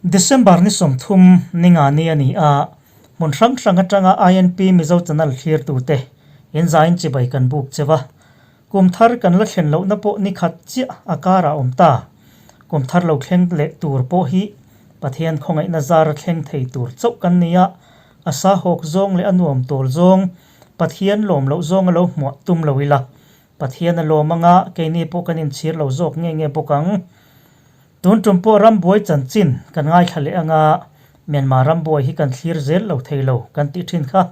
December ni 30 ninga ni a ni a, hmun hrang hrang atanga INP Mizo Channel thlirtute inzain chibai kan buk cheu a. Kum thar kan la thlen lohna pawh ni khat chiah a karah awm ta. Kum thar lo thleng leh tur pawh hi Pathian khawngaihna zara thleng thei tur chauh kan ni a, a sahawk zawng leh a nuam tawl zawng, Pathian lawm loh zawng a lo hmuah tum lo ila, Pathian a lawm anga keini pawh kan inchhir lo zawk nge nge bawk ang. Tun tum pawh rambuai chanchin kan ngaithla leh anga Myanmar rambuai hi kan thlir zel lo thei lo kan tih thin kha.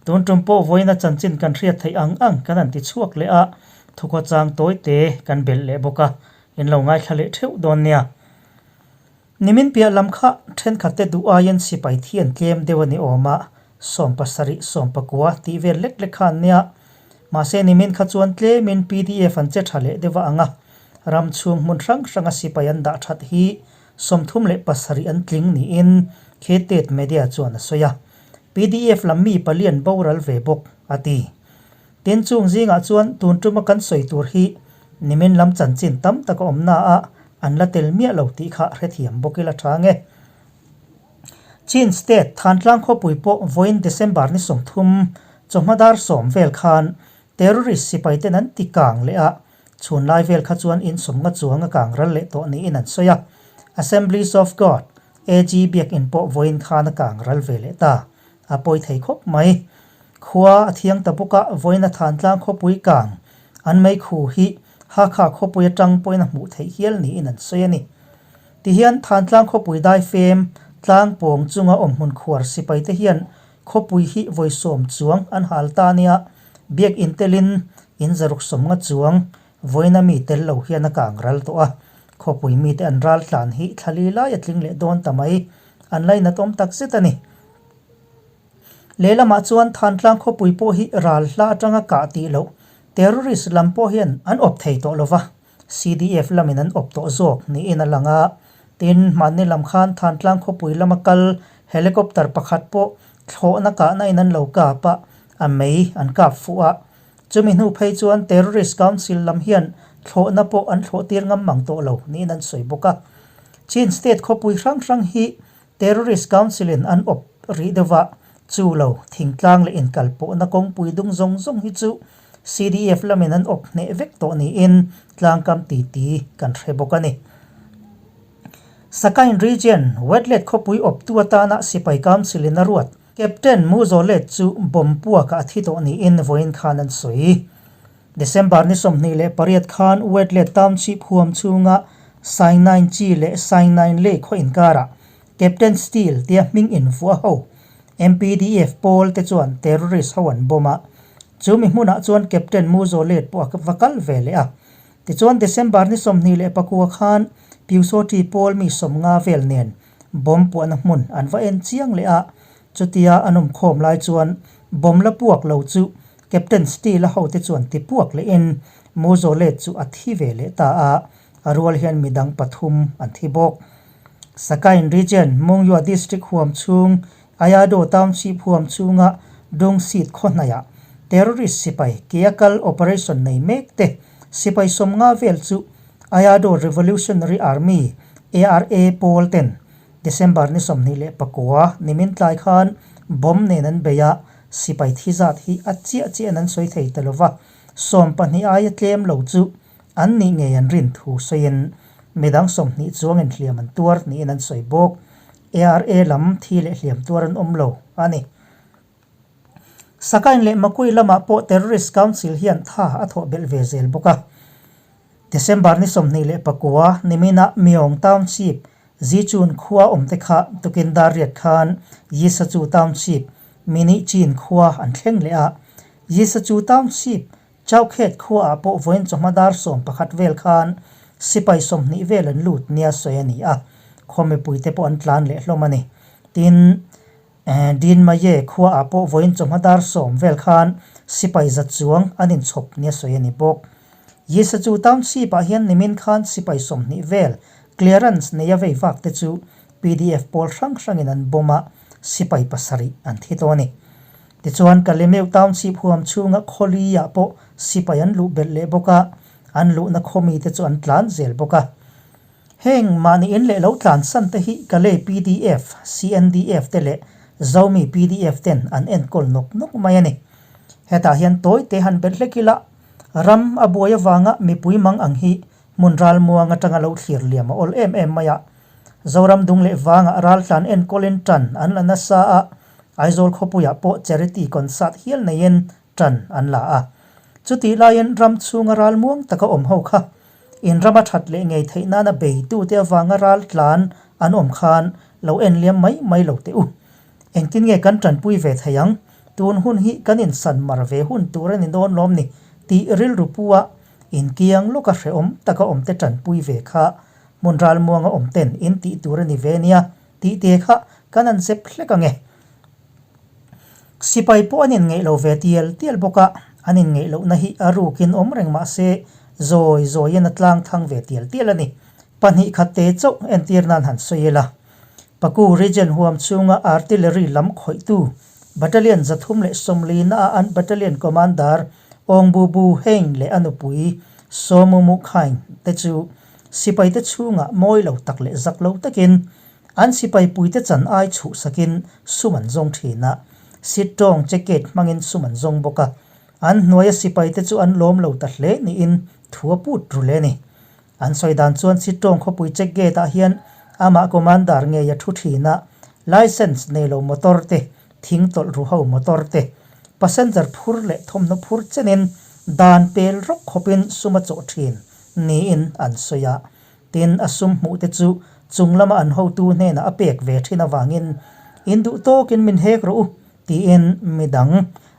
Tun tum pawh vawiina chanchin kan hriat theih ang ang kan han ti chhuak leh a, thukhawchang tawi te kan belh leh bawk a, in lo ngaithla leh theuh dawn nia. Nimin piah lam kha thenkhat te duh aiin sipai thi an tlem deuh a ni awm a, 70, 19 tih vel lek lek kha an nia. Mahse nimin kha chuan tlemin pdf an che tha leh deuh a ang a, ram chhung hmun hrang hranga sipai an dah that hi 37 an tling niin Khetet Media chuan a sawi a. Pdf lam mi pali an boral ve bawk, a ti. Tin chung zingah chuan tun tuma kan sawi tur hi nimin lam chanchin tam tak a awmna a an la tel miah lo tih kha hrethiam bawk ila tha nge. Chin State Thantlang khawpui pawh vawiin December ni 30 chawhma dar 10 vel khan terrorist sipai ten an ti kang leh a, chhun lai vel kha chuan in 50 chuang a kang ral leh tawh niin an sawi a. Assemblies of God, AG biakinn pawh vawiin khan a kang ral ve leh ta. A pawi thei khawp mai. Khua a thiang ta bawk a, vawiin a Thantlang khawpui kang an mei khu hi Hakha khawpui atang pawhin a hmuh theih hial niin an sawi a ni. Tihian Thantlang khawpui daifem tlang pawng chunga awmhmun khuar sipai te hian khawpui hi vawi 10 chuang an hal ta nia, biakinn telin in 150 chuang vawiina mi tel lo hian a kang ral tawh a. Khawpui mite an ral tlan hi thla li lai a tling leh dawn ta mai, an lainat awm tak zet a ni. Lehlamah chuan Thantlang khawpui pawh hi ral hla atanga kah tih loh terrorist lam pawh hian an awp thei tawh lova, CDF lamin an awp tawh zawk niin a lang a. Tin, hmanni lam khan Thantlang khawpui lama kal helicopter pakhat pawh thlawhna kahna in an lo kap a, a mei an kap fuh a. Chumi hnu phei chuan terrorist council lam hian thlawhna pawh an thlawh tir ngam mang tawh lo niin an sawi bawk a. Chin state khawpui hrang hrang hi Terrorist Council in an awp rih deuh a, chu lo thingtlang leh inkalpawhna kawngpui dung zawng zawng hi chu CDF lamin an awp hneh vek tawh niin tlangkam titi kan hre bawk a ni. Sakain Region, Wetlet khawpui awptu atana sipai council in a ruat Captain Mu Zaw Let chu bomb puakah a thi tawh niin vawiin khan an sawi. December ni 28 khan Wetlet Township huam chhunga Sainain Chi leh Sainain Lei khaw inkarah Captain Steel tia hming invuah ho MPDF pawl te chuan terrorist ho an bomb a. Chumi hmunah chuan Captain Mu Zaw Let pawh a va kal ve leh a. Tichuan December ni 29 khan Pyusawṭi pawl mi 50 vel nen bomb puahna hmun an va en chiang leh a. Chutia an awmkhawm lai chuan bomb la puak lo chu Captain Steel-a hote chuan ti puak lehin Mu Zaw Let chu a thi ve leh ta a, a rual hian midang pathum an thi bawk. Sakain Region, Monywa District huam chhung, Ayado Township huam chhunga Dungsit khaw hnaiah terrorist sipai ke a kal operation nei mek te sipai 50 vel chu Ayado Revolutionary Army, ARA, pawl ten December ni 29 nimin tlai khan bomb nen an bei a, sipai thi zat hi a chiah chiahin an sawi thei ta lova, 12 aia tlem lo chu an nih ngei an rin thu sawiin midang 20 chuangin hliam an tuar niin an sawi bawk. ARA lam thi leh hliam tuar an awm lo a ni. Sakain leh Makui lamah pawh Terrorist Council hian tha a thawh belh ve zel bawk a. December ni 29 niminah Myong Township, Zichun khua awmte kha tukin dar riat khan Yisachu Township, Mini Chin khua an thleng leh a. Yisachu Township, Chaukhet khuaah pawh vawiin chawhma dar 11 vel khan sipai 20 vel an lut nia sawi a ni a, khaw mipuite pawh an tlan leh hlawm a ni. Tin, Dinmaye khuaah pawh vawiin chawhma dar 10 vel khan sipai za chuang an inchhawp nia sawi a ni bawk. Yisachu Township-ah hian nimin khan sipai 20 vel clearance neia vei vak te chu pdf pawl hrang hrangin an bomb a, sipai 7 an thi tawh a ni. Tichuan Kalemeu Township huam chhunga khawli-ah pawh sipai an luh belh leh bawk a, an luhna khawmi te chu an tlan zel bawk a. Heng mahni in leh lo tlansan te hi Kalay pdf, CNDF te leh Zomi pdf ten an enkawl nawk nawk mai a ni. Hetah hian tawi te han belh hlek ila, ram a buai avanga mipui mang ang hi hmun ralmuang atanga lo thlir liam a awl em em mai a. Zoram dung leh vangah raltlan enkawlin tan an la nasa a, Aizawl khawpuiah pawh charity concert hial neiin tan an la a. Chutih laiin ram chhunga ralmuang taka awm ho kha in rama that leh ngei theih nana beitute avanga raltlan an awm khan lo en liam mai mai lo teh u. Engtin nge kan tanpui ve thei ang? Tun hun hi kan insan mar ve hun tur a ni dawn lawm ni tih rilru pu a inkiang lawka hrehawm taka awmte tanpui ve kha hmun ralmuanga awmten in tih tur a ni ve nia tih te kha kan han zep hlek ang e. Sipai pawh an inngeih lo ve tial tial bawk a, an inngeih lohna hi a rukin awm reng mah se zawi zawiin a tlang thang ve tial tial a ni. Pahnih khat te chauh entir nan han sawi ila. Paku Region huam chhunga Artillery lam khawihtu Battalion 340 a an Battalion Commander Awng Bu Bu Hein leh a nupui Sawmu Mu Khain te chu sipaite chhungah mawi lo tak leh zak lo takin An sipai puite chan ai chhuhsakin sum an zawng thin a, sit tawng che gate hmangin sum an zawng bawk a. An hnuaia sipaite chu an lawm lo ta hle niin thu a put ru hle a ni. An sawi dan chuan sit tawng khawpui check gate ah hian amah commander ngei a thu thin a, licence nei lo motor te, thing tawlh ru ho motor te, passenger phur leh thawmhnaw phur chenin dan pel rawk khawpin sum a chawh thin niin an sawi a. Tin, a sum hmuh te chu chung lama an hotu hnenah a pek ve thin avangin, In duh tawkin min hek rawh u, tiin midang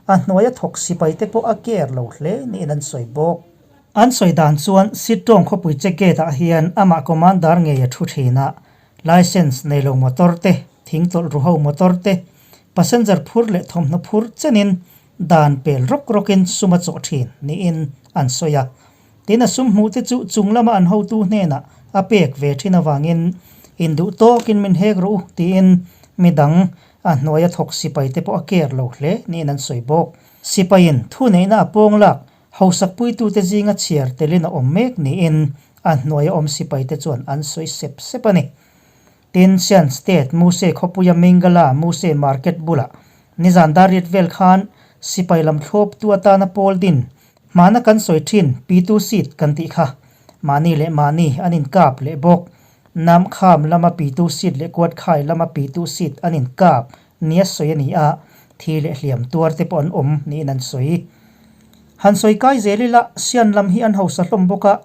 a hnuaia thawk sipai te pawh a care lo hle niin an sawi bawk. An sawi dan chuan Sittawng khawpui che gate ah hian amah commander ngei a thu thin a, licence nei lo motor te, thing tawlh ru ho motor te, passenger phur leh thawmhnaw phur chenin dan pel rawk rawkin sum a chawh thin niin an sawi a. Tin, a sum hmuhte chu chung lama an hotu hnenah a pek ve thin avangin, Induh tawkin min hek rawh u, tiin midang a hnuaia thawk sipaite pawh a care lo hle niin an sawi bawk. Sipaiin thuneihna a pawng lak hausakpuitute zinga chhiar telin a awm mek niin a hnuaia awm sipaite chuan an sawi sep sep a ni. Tin, Shan State Muse khawpuia Mingala Muse Market bulah nizan dar riat vel khan sipai lam thlawptu atana pawl din Hmana kan sawi thin Pitu seat kan tih kha mahni leh mahni an inkap leh bawk. Nam kham lama Pitu seat leh kuat khai lama Pitu seat an inkap nia sawi a ni a, thi leh hliam tuar te pawh an awm niin an sawi. Han sawi kai zel ila Sian lam hi an hausa hlawm bawk a,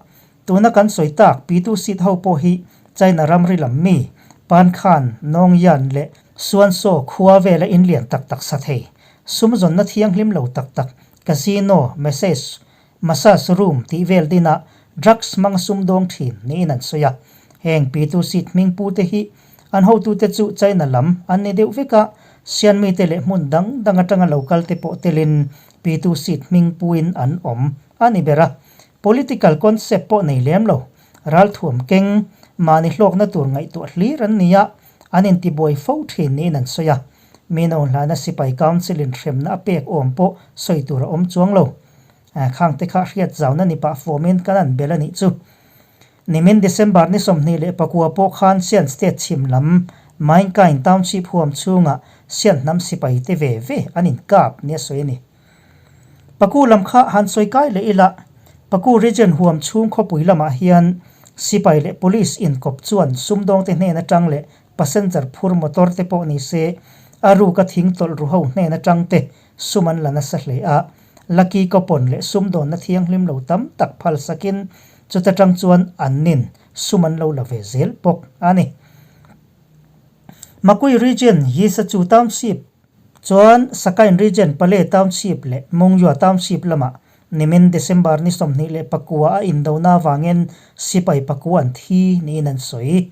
tuna kan sawi tak Pitu seat ho pawh hi China ramri lam mi Pan Khan, Nong Yan leh Suan Saw khua vela inlian tak tak sa thei, sumzawnna thianghlim lo tak tak Casino, message, massage room tih vel dinah drugs hmang sumdawng thin niin an sawi a. Heng pitu seat hming pute hi an hotute chu China lam an ni deuh vek a, Sianmite leh hmun dang dang atanga lo kalte pawh telin pitu seat hming puin an awm a ni ber a. Political concept pawh nei lem lo, ralthuam keng, mahni hlawkna tur ngaihtuah hlir an ni a, an intibuai fo thin niin an sawi a. Mino hlana sipai council in hremna a pek awm pawh sawi tur a awm chuang lo. Khang te kha hriat zauna ni pah fawmin kan an bel a nih chu. Nimin December ni 24 pawh khan Sian State chhim lam Mainkain Township huam chhungah Sian hnam sipai te ve ve an inkap nia sawi a ni. Paku lam kha han sawi kai leh ila, Paku Region huam chhung khawpui lamah hian sipai leh police inkawp chuan sumdawngte hnen atang leh Passenger phur motor te pawh ni se, a ruka thing tawlh ru ho hnen atang te sum an la nasa hle a. Lucky coupon leh sumdawnna thianghlim lo tam tak phal sakin chuta tang chuan an nin sum an lo la ve zel bawk a ni. Makui Region, Yisachu Township chuan Sakain Region, Pale Township leh Mungyua Township lamah nimin December ni 29 a indona avangin sipai pakua an thi niin an sawi.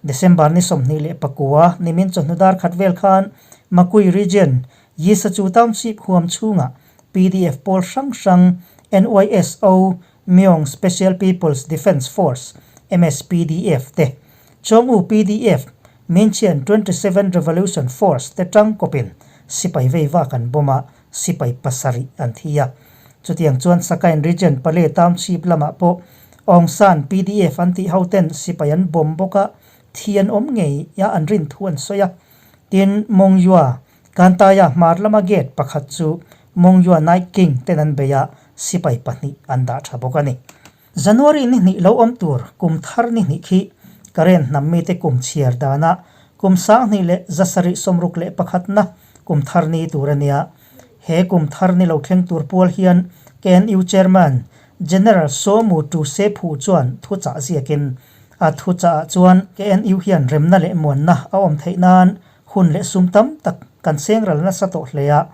December ni 29, nimin chawhnu dar khat vel khan Makui Region, Yisachu Township huam chhungah pdf pawl hrang hrang NYSO, Myong Special People's Defence Force, MSPDF, te, Chawng-U pdf, Minchian 27 Revolution Force te tang kawpin sipai vei vak an bawm a, sipai pasarih an thi a. Chutiang chuan Sakain Region Pale Township lamah pawh Aung San pdf an tih hoten sipai an bawm bawk a, thi an awm ngei a an rin thu an sawi a. Tin, Mongyua, Kantaya hmar lama gate pakhat chu Mongyua Night King ten an bei a, sipai pahnih an dah tha bawk a ni. January ni hnih lo awm tur kum thar ni hnih khi Karen hnam mite kum chhiar dana kum 2161na kum thar ni tur a nia. He kum thar ni lo thleng tur pual hian KNU Chairman General Saw Mu Tu Se Phu chuan thuchah ziakin a thuchah ah chuan KNU hian remna leh muanna a awm theih nan hun leh sum tam tak kan seng ral nasa tawh hle a.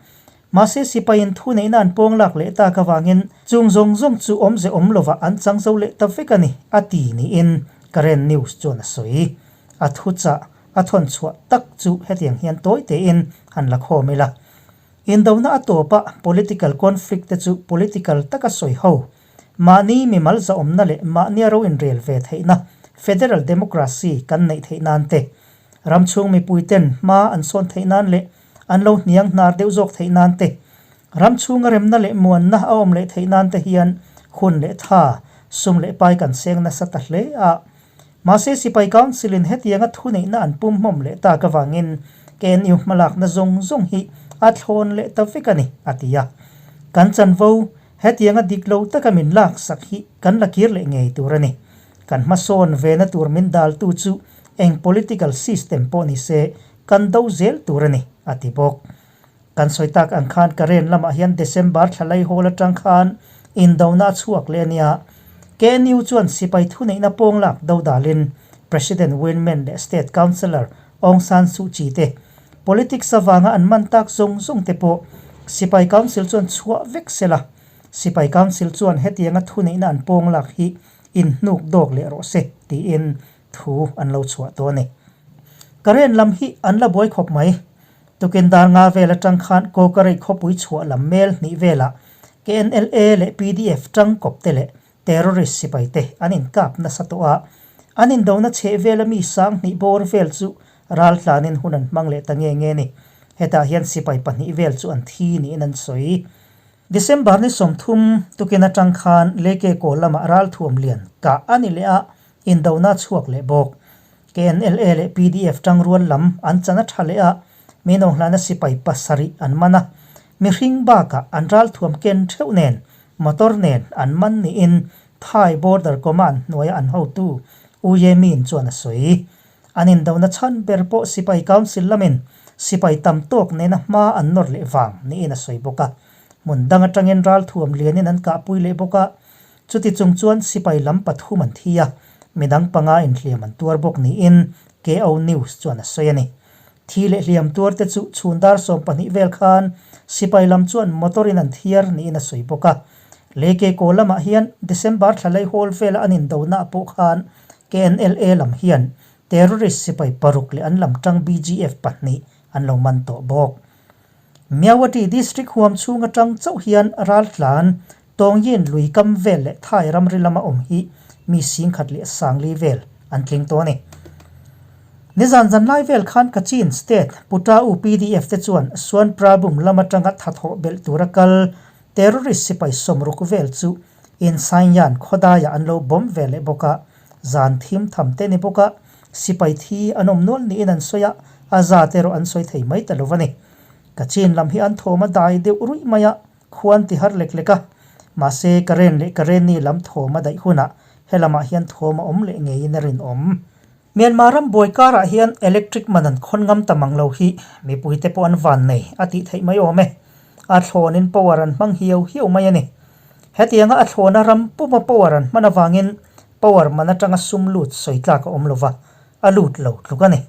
Mahse sipaiin thu neihna an pawng lak leh tak avangin chung zawng zawng chu awmze awm lovah an chang zo leh ta vek a ni, a ti niin Karen News chuan a sawi. A thuchah a thawn chhuah tak chu hetiang hian tawi tein han la khawm ila. Indona a tawpa political conflict te chu political taka sawi ho, mahni mimal zahawmna leh mahnia ro inrel ve theihna federal democracy kan neih theih nan te, ram chhung mipuiten hma an sawn theih nan leh an lo hniang hnar deuh zawk theih nan te, ram chhunga remna leh muanna a awm leh theih nan te hian hun leh tha, sum leh pai kan seng nasa ta hle a. Mahse Sipai Council in hetianga thuneihna an pum hmawm leh tak avangin KNU hmalakna zawng zawng hi a thlawn leh ta vek a ni, a ti a. Kan chanvo, hetianga dik lo taka min laksak hi kan la kir leh ngei tur a ni. Kan hmasawn vena tur min daltu chu eng political system pawh ni se kan do zel tur a ni, a ti bawk. Kan sawi tak ang khan Karen lamah hian December thla laihawl atang khan indona a chhuak leh a nia. KNU chuan sipai thuneihna pawng lak do dalin President Win Myint leh State Councillor Aung San Suu Kyi te politics avanga an man tak zawng zawng te pawh Sipai Council chuan chhuah vek se la. Sipai Council chuan hetianga thuneihna an pawng lak hi inhnuk dawk leh rawh se tiin thu an lo chhuah tawh a ni. Karen lam hi an la buai khawp mai. Tukin dar nga vel atang khan Kawkarei khawpui chhuah lam mel hnih velah KNLA leh pdf tangkawp te leh terrorist sipai te an inkap nasa tawh a, an indona chheh vela mi sang hnih bawr vel chu ral tlanin hun an hmang leh ta nge nge ni. Hetah hian sipai pahnih vel chu an thi niin an sawi. December ni 30 tukin atang khan Leke kawl lamah ralthuam lian kah a ni leh a, indona chhuak leh bawk. KNLA leh pdf tangrual lam an chan a tha leh a, Minohlana sipai pasarih an man a, mihring bakah an ralthuam ken theuh nen motor nen an man niin Thai Border Command hnuaia an hotu U Ye Min chuan a sawi. An indona chhan ber pawh sipai council lamin sipai tam tawk nena hma an nawr leh vang niin a sawi bawk a. Hmun dang atangin ralthuam lianin an kahpui leh bawk a, Chuti chung chuan sipai lam pathum an thi a, midang panga inhliam an tuar bawk niin KO News chuan a sawi a ni. Thi leh hliam tuar te chu chhun dar 12 vel khan sipai lam chuan motor in an thiar niin a sawi bawk a. Leke kaw lamah hian December thla lei hawl vela an indona pawh khan KNLA lam hian terrorist sipai paruk leh an lam tang BGF pahnih an lo man tawh bawk. Myawaddy District huam chhung atang chauh hian raltlan Tawngyin lui kam vel leh Thai ramri lama awm hi mi singkhat leh sangli vel an tling tawh a ni. Nizan zan lai vel khan Kachin State Putau pdf te chuan Suan Prabum lam atanga thathawh belh tura kal terrorist sipai sawmruk vel chu Insainyan khawdaiah an lo bawm ve leh bawk a, zan thim tham te ni bawk a, sipai thi an awm nual niin an sawi a, a zat erawh an sawi thei mai ta lo a ni. Kachin lam hi an thawm a dai deuh ruih mai a, Khuan ti har lek lek a, mahse Karen leh Kareni lam thawm a daih hunah helamah hian thawm a awm leh ngeiin a rinawm. Myanmar ram buai karah hian electric man an khawn ngam ta mang lo hi mipuite pawh an van nei a tih theih mai awm e. A thlawnin power an hmang hiau hiau mai a ni. Hetianga a thlawna ram puma power an hman avangin power man atanga sum lut sawi tlak a awm lova, a lut lo tluk a ni.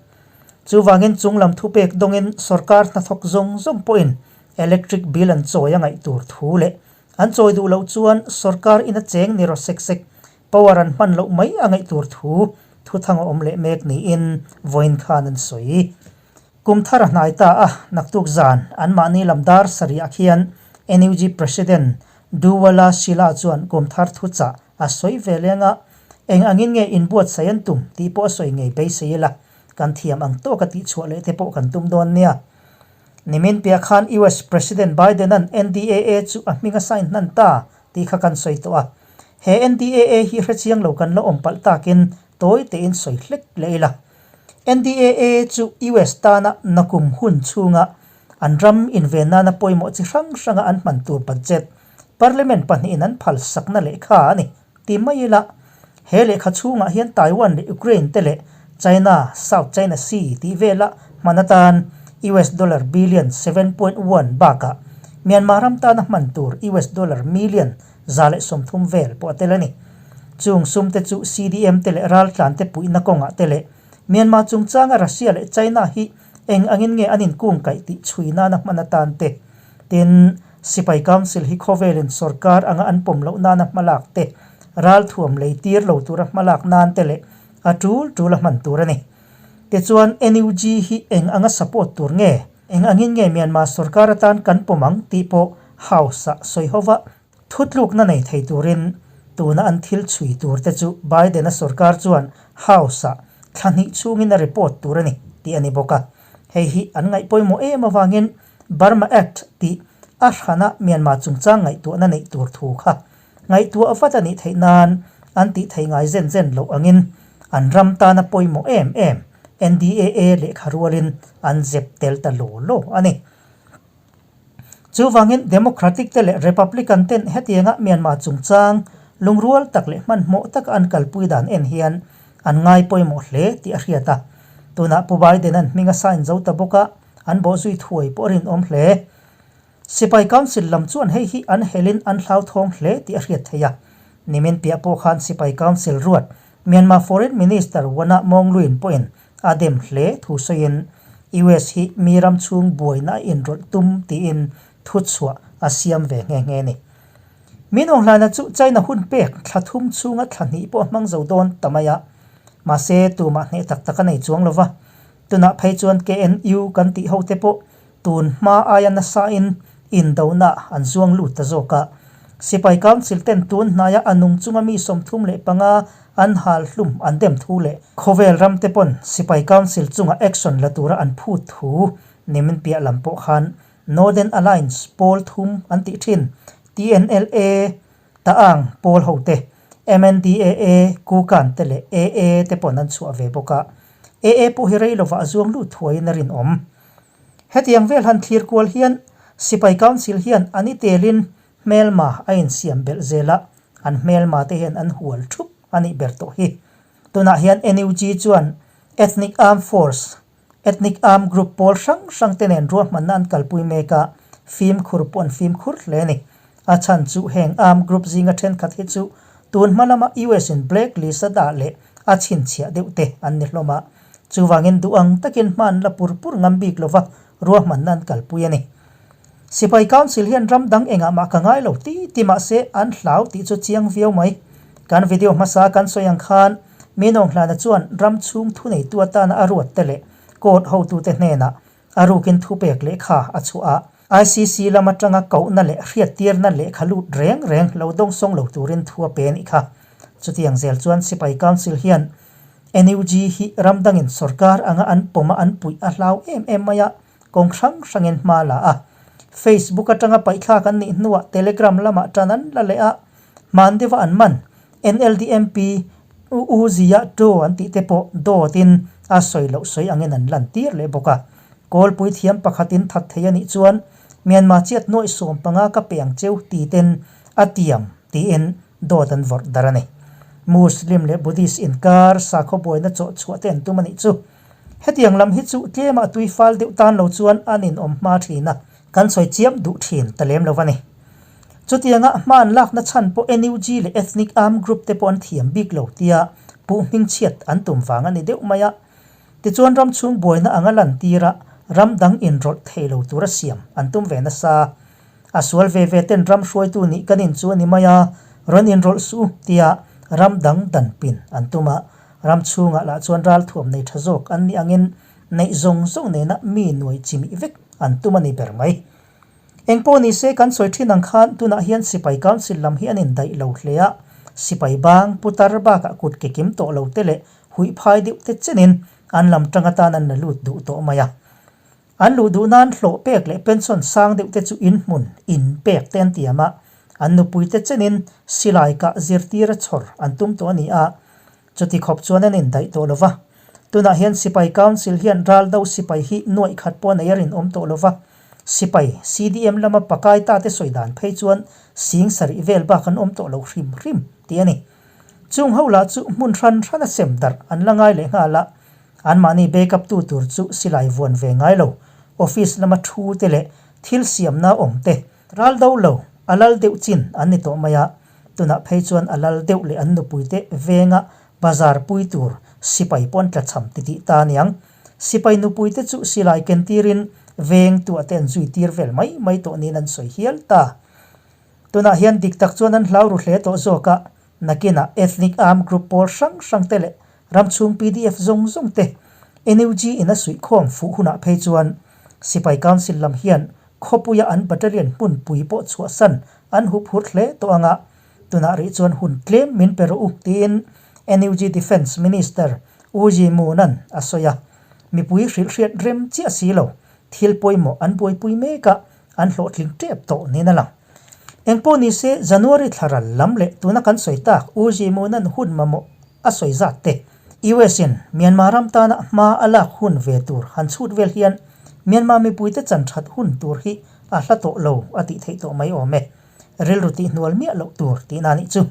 Chuvangin chunglam thupek dawngin sorkar hnathawk zawng zawng pawhin Electric bill an chawi a ngaih tur thu leh an chawi duh loh chuan sorkar ina cheng ni rawh sek sek power an hman loh mai a ngaih tur thu thuthang a awm leh mek niin vawiin khan an sawi. Kum thar a hnai ta a, naktuk zan anmahni lam dar sarih ah khian NUG President Duwala Sheila chuan kum thar thuchah a sawi ve leng a, eng angin nge inbuatsaih an tum tih pawh a sawi ngei beisei ila kan thiam ang tawka tihchhuah leh te pawh kan tum dawn nia. Nimin piah khan US President Biden-a'n NDAA chu a hming a sign hnan ta tih kha kan sawi tawh a. He NDAA hi hrechiang lo kan la awm palh takin tawi tein sawi hlek leh ila. NDAA chu US tana nakum hun chhunga an ram inven nana pawimawh chi hrang hranga an hman tur budget Parliament pahnihin an phal sakna lehkha a ni ti mai ila. He lehkha chhungah hian Taiwan leh Ukraine te leh China, South China Sea tih vela hman atan US dollar billion 7.1 bakah Myanmar ram tana hman tur US dollar million 130 vel pawh a tel a ni. Chung sum te chu CDM te leh raltlan te puihna kawngah te leh Myanmar chungchanga Russia leh China hi eng angin nge an inkung kaih tih chhui nana hman atan te, tin, Sipai Council hi khawvelin sorkar anga an pawm loh nana hmalak te, ralthuam lei tir lo tura hmalak nan te leh a tul tul a hman tur a ni. Tichuan, NUG hi eng anga support tur nge? Eng angin nge Myanmar sorkar atan kan pawm ang tih pawh House-ah sawi hova thutlukna nei thei turin tuna an thil chhui tur te chu Biden-a sorkar chuan House-ah thla hnih chhungin a report tur a ni tih a ni bawk a. Hei hi an ngaih pawimawh em avangin Burma Act tih a hrana Myanmar chungchang ngaihtuahna neih tur thu kha ngaihtuah vat a nih theih nan an tih thei ngai zen zen loh angin an ram tana pawimawh em em NDAA lehkha rualin an zep tel ta law law a ni. Chuvangin Democratic te leh Republican ten hetianga Myanmar chungchang lungrual tak leh hmanhmawh taka an kalpui dan en hian an ngai pawimawh hle tih a hriat a. Tunah Pu Biden-a'n hming a sign zo ta bawk a, an bawhzui thuai pawh a rinawm hle. Sipai Council lam chuan hei hi an helin an hlauthawng hle tih a hriat theih a. Nimin piah pawh khan Sipai Council ruat Myanmar Foreign Minister Wana Mawngluin pawhin a dem hle thu sawiin US hi mi ram chhung buaina a inrawlh tum tiin thuchhuah a siam ve nghe nghe a ni. Min Aung Hlaina chu China hun pek thla thum chhunga thla hnih pawh a hmang zo dawn ta mai a, mahse tumah hneh tak tak a nei chuang lo va. Tunah phei chuan KNU kan tih ho te pawh tun hma aia nasain indona an zuang lut ta zawk a. Sipai Council ten tun hnaia a nung chunga mi 35 an hal hlum an dem thu leh khawvel ram te pawn Sipai Council chunga action la tura an phut thu nimin piah lam pawh khan Northern Alliance pawl thum an tih thin TNLA Ta'ang pawl ho te, MNDAA, Kukan te leh AA te pawn an chhuah ve bawk a. AA pawh hi rei lovah a zuang lut thuaiin a rinawm. Hetiang vel han thlir kual hian Sipai Council hian an i telin hmelma a insiam belh zel a, an hmelma te hian an hual thup a nih ber tawh hi. Tunah hian NUG chuan Ethnic Armed Force, Ethnic Armed Group pawl hrang hrang te nen ruahmanna an kalpui mek a, fimkhur pawh an fimkhur hle a ni. A chhan chu heng armed group zinga thenkhat hi chu tun hma lama US in black list a dah leh a chhinchhiah deuh te an ni hlawm a. Chuvangin duh ang takin hma an la pur pur ngam bik lova ruahmanna an kalpui a ni. Sipai Council hian ram dang engah mah ka ngai lo ti ti mahse an hlau tih chu chiang viau mai. Kan video hmasa kan sawi ang khan Minawng Hlana chuan ram chhung thuneitu atana a ruat te leh court hotute hnenah a rukin thupek lehkha a chhuah a, ICC lam atanga kohna leh hriattirna lehkha lut reng reng lo dawngsawng lo turin thu a pe a nih kha. Chutiang zel chuan Sipai Council hian NUG hi ram dangin sorkar anga an pawma an puih a hlau em em mai a, kawng hrang hrangin hma la a. Facebook atanga paihthlak an nih hnuah Telegram lamah tan an la leh a, hman deuha an man NLD MP U Zia To an tih te pawh dawtin a sawi loh sawi angin an lan tir leh bawk a. Kawlpui thiam pakhatin that thei a nih chuan Myanmar chiat nuaih 15 ka pe ang cheu ti ten a tiam tiin dawt an vawrh dar a ni. Muslim leh Buddhist inkar sakhaw buaina chawh chhuah te an tum a nih chu. Hetiang lam hi chu tlema tui fal deuh tan lo chuan an inawm hma thin a, kan sawi chiam duh thin ta lem lo a ni. Chutianga hma an lakna chhan pawh NUG leh Ethnic Armed Group te pawh an thiam bik lo tia puh hmingchhiat an tum vang a ni deuh mai a. Tichuan ram chhung buaina anga lantir a, ram dang inrawlh thei lo tura siam an tum ve nasa. A sual ve ve ten ram hruaitu nih kan in chu a ni mai a, rawn inrawlh suh u tia ram dang dan pin an tum a. Ram chhungah lah chuan ralthuam nei tha zawk an nih angin neih zawng zawng nena mi nuai chimih vek an tum a ni ber mai. Eng pawh ni se kan sawi thin ang khan tunah hian Sipai Council lam hi an indaih lo hle a, Sipai bang, putar bakah kut ke kim tawh lo te leh huih phai deuh te chenin an lam tang atan an la lut duh tawh mai a. An luh duh nan hlawh pek leh pension sang deuh te chu in hmun, in pek te an tiam a. An nupuite chenin silai kah zirtira chhawr an tum tawh a ni a, chuti khawp chuan an indaih tawh lo va. Tunah hian Sipai Council hian raldo sipai hi nuaih khat pawh nei a rinawm tawh lo va, sipai CDM lama pakai tate sawi dan phei chuan sing sarih vel bak an awm tawh lo hrim hrim tih a ni. Chung ho lah chu hmun hran hrana sem darh an la ngai leh nghal a, anmahni backup tu tur chu silai vuan ve ngai lo, office lama thu te leh thil siamna awm te ral do lo, a lal deuh chin an ni tawh mai a, tunah phei chuan a lal deuh leh an nupuite venga bazar pui tur sipai pawh an tlachham titih ta aniang. Sipai nupuite chu silai ken tirin veng tuah te an zui tir vel mai mai tawh niin an sawi hial ta. Tunah hian dik tak chuan an hlau ru hle tawh zawk a, nakinah ethnic armed group pawl hrang hrang te leh ramchhung pdf zawng zawng te NUG in a suihkhawm fuh hunah phei chuan Sipai Council lam hian khawpuia an battalion hmunpui pawh chhuahsan an hup hur hle tawh ang a, tunah rih chuan hun tlem min pe rawh u tiin NUG Defence Minister U Ji Moon-a'n a sawi a, mipui hrilhhriat rem chiah si lo thil pawimawh an buaipui mek a, an hlawhtling tep tawh niin a lang. Engpawh ni se, January thla ral lam leh tuna kan sawi tak U Zimuna'n hun mamawh a sawi zat te, US in Myanmar ram tana hma a lak hun ve tur han chhut vel hian Myanmar mipuite chan that hun tur hi a hla tawh lo a tih theih tawh mai awm e. Rilru tihhnual miah loh tur tihna nih chu.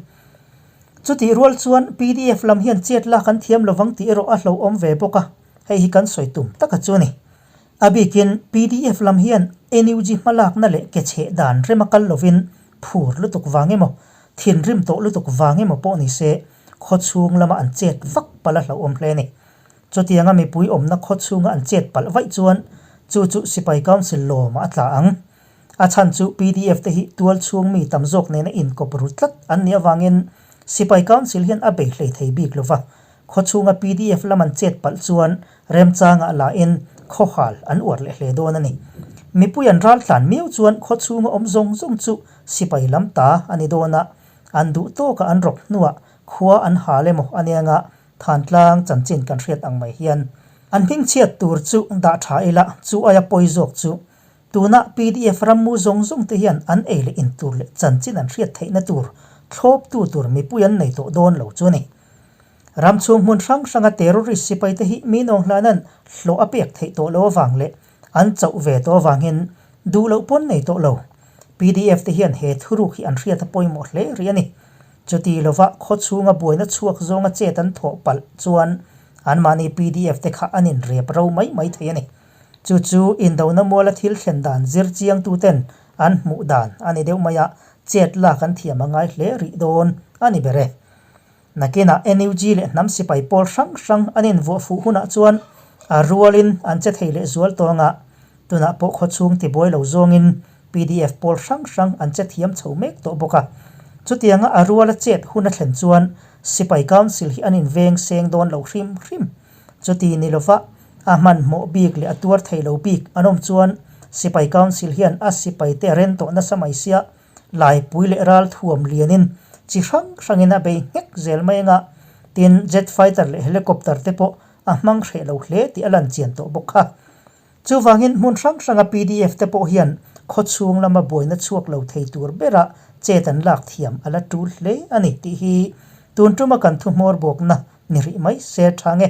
Chutih rual chuan pdf lam hian chet lak an thiam lovang tih erawh a hlauhawm ve bawk a, hei hi kan sawi tum taka chu a ni. A bikin pdf lam hian NUG hmalakna leh ke chheh dan rema kal lovin phur lutuk vang emaw, thinrim tawh lutuk vang emaw pawh ni se, khawchhung lama an chet vak palh a hlauhawm hle a ni. Chutianga mipui awmna khawchhunga an chet palh vaih chuan chu chu Sipai Council lawmah a tla ang. A chhan chu pdf te hi tual chhung mi tam zawk nena inkawp ru tlat an nih avangin Sipai Council hian a bei hlei thei bik lova, khawchhunga pdf lam an chet palh chuan Remchangah lahin khawhal an uar leh hle dawn a ni. Mipui an ral tlan miau chuan khawchhunga awm zawng zawng chu sipai lam ta a ni dawn a, an duh tawkah an rawk hnuah khua an hal emaw a nia Thantlang chanchin kan hriat ang mai hian an hmingchhiat tur chu dah tha ila chu aia pawi zawk chu tuna pdf rammu zawng zawng te hian an ei leh in tur leh chanchin an hriat theihna tur thlawptu tur mipui an nei tawh dawn lo chu a ni. Ram chhung hmun hrang hranga terrorist sipaite hi mi nawnghlanan hlawh a pek theih tawh lo avang leh an chauh ve tawh avangin duh loh pawn nei tawh lo. Pdf te hian he thuruk hi an hriat a pawimawh hle rih a ni. Chuti lova khaw chhunga buaina chhuak zawnga chet an thawh palh chuan anmahni pdf te kha an inrep ro mai mai thei a ni. Chu chu indona muala thil thlen dan zir chiangtuten an hmuh dan a ni deuh mai a, chet lak an thiam a ngai hle rih dawn a ni ber e. Nakinah NUG leh hnam sipai pawl hrang hrang an invuah fuh hunah chuan a rualin an che thei leh zual tawng a, tunah pawh khawchhung tibuai lo zawngin pdf pawl hrang hrang an che thiam chho mek tawh bawk a. Chutianga a ruala chet hun a thlen chuan Sipai Council hi an inveng seng dawn lo hrim hrim. Chuti ni lova a hmanhmawh bik leh a tuar thei lo bik an awm chuan Sipai Council hian a sipaite a ren tawh nasa mai sia Laipui leh ral thuam lianin chi hrang hrangin a bei nghek zel mai anga, tin jet fighter leh helicopter te pawh a hmang hreh lo hle tih a lan chian tawh bawk kha. Chuvangin hmun hrang hranga pdf te pawh hian khawchhung lama buaina chhuak lo thei tur bera chet an lak thiam a la tul hle a ni tih hi tun tuma kan thuhmawr bawkna Ni rih mai se tha nge.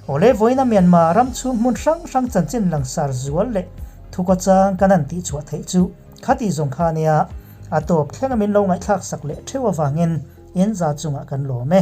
Awle vawiina Myanmar ram chhung hmun hrang hrang chanchin langsar zual leh thukaw chang kan han tih chhuah theih chu khati zawng kha nia a tawp thlenga min lo ngaihthlak sak leh theuh avangin in za chungah kan lawm e.